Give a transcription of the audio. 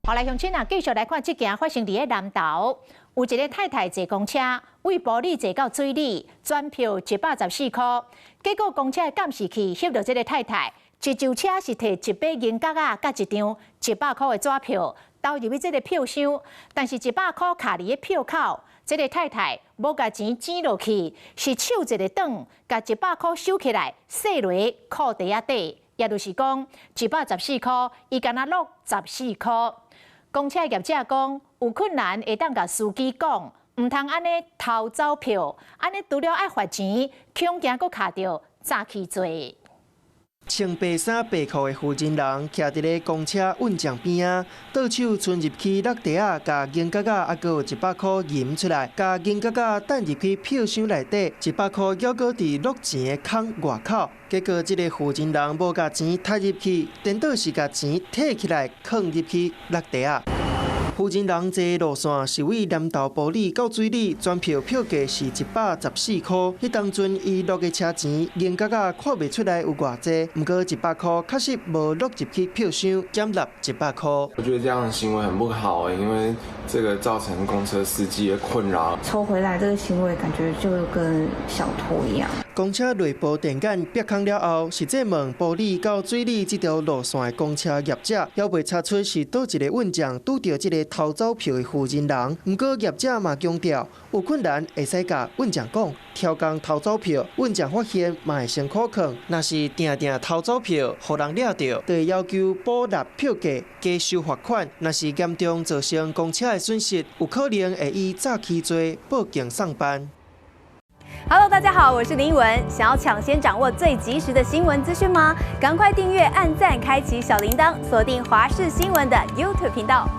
好來，鄉親啊，繼續來看這件發生佇咧南投，有一个太太坐公車，對埔里坐到水里，轉票114箍，結果公車的監視器翕著這个太太，一上車是提一把銀角仔，佮一張一百箍的紙票，投入去這个票箱，但是一百箍卡佇咧票口，這个太太無共錢剪落去，是手一个轉，共一百箍收起來，踅落褲袋仔底，也就是講114箍，伊干焦落十四箍。公車業者講，有困難會當共司機講，毋通按呢偷走票，按呢除了愛罰錢，恐驚閣卡著詐欺罪。穿白衫白褲的負責人，徛佇咧公車運將邊仔，倒手伸入去落袋仔，共銀角仔猶閣有一百箍銀出來，共銀角仔擲入去票箱內底，一百箍猶閣佇落錢的孔外口。結果這个負責人無共錢擲入去，顛倒是共錢提起來囥入去落袋仔。負責人坐的路線是對南投埔里到水里，轉票票價是114箍。彼當陣伊落的車錢，銀角仔看袂出來有偌濟，毋過一百箍確實無落入去票箱，減納一百箍。我覺得這樣的行為很不好，因為這個造成公車司機的困擾。抽回來這個行為，感覺就跟小偷一樣。公車內部電眼煏空了後，實際問埔里到水里這條路線的公車業者，猶未查出是佗一个運將拄著這个偷走票的負責人。毋過業者嘛強調，有困難會使共運將講，刁工偷走票，運將發現嘛會先苦囥。若是定定偷走票，予人掠著，就會要求補納票價、加收罰款。若是嚴重造成公車的損失，有可能會以詐欺罪報警送辦。 Hello，大家好，我是林文。想要搶先掌握最及時的新聞資訊嗎？趕快訂閱、按讚、開啟小鈴鐺，鎖定華視新聞的 YouTube 頻道。